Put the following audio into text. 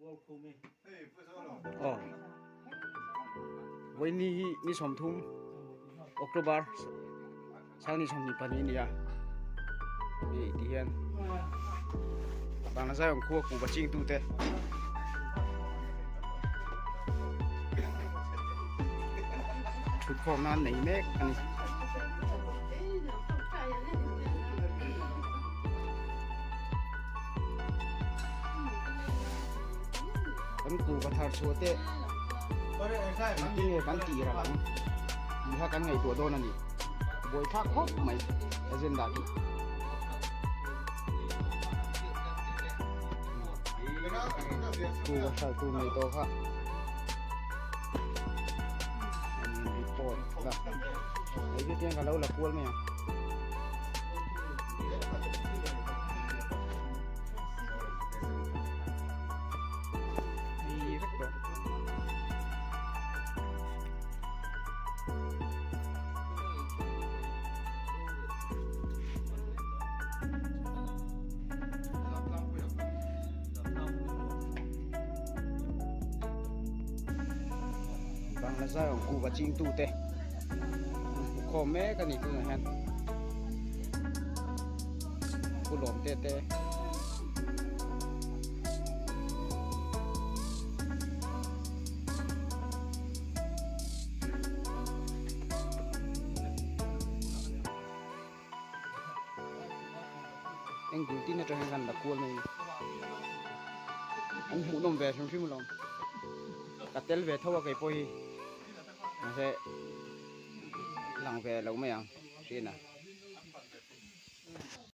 Aw vawiini hi ni 30 October sang ni 22 a ni a hei ti hian bangla zai awm khua kuhva ching tute thutkhawm nan nei mek a ni. Kan kuhva thar chhuah te engtin nge kan tih ral ang tih kha kan ngaihtuah dawn a ni. Buaithlak khawp mai agenda hi. Kuhva hralh tur nei tawh kha an report la. Hei chu tiang ka lo la kual mai ang. Bangla zai awm kuhva chingtute khawm mek a ni tunah hian pu lawm te te eng dul tin atang hian kan la kual mai a ni an hmuhnawm ve hrim hrim alawm ka tel ve tho a keipawh hi mahse lang ve lo mai ang hriat a.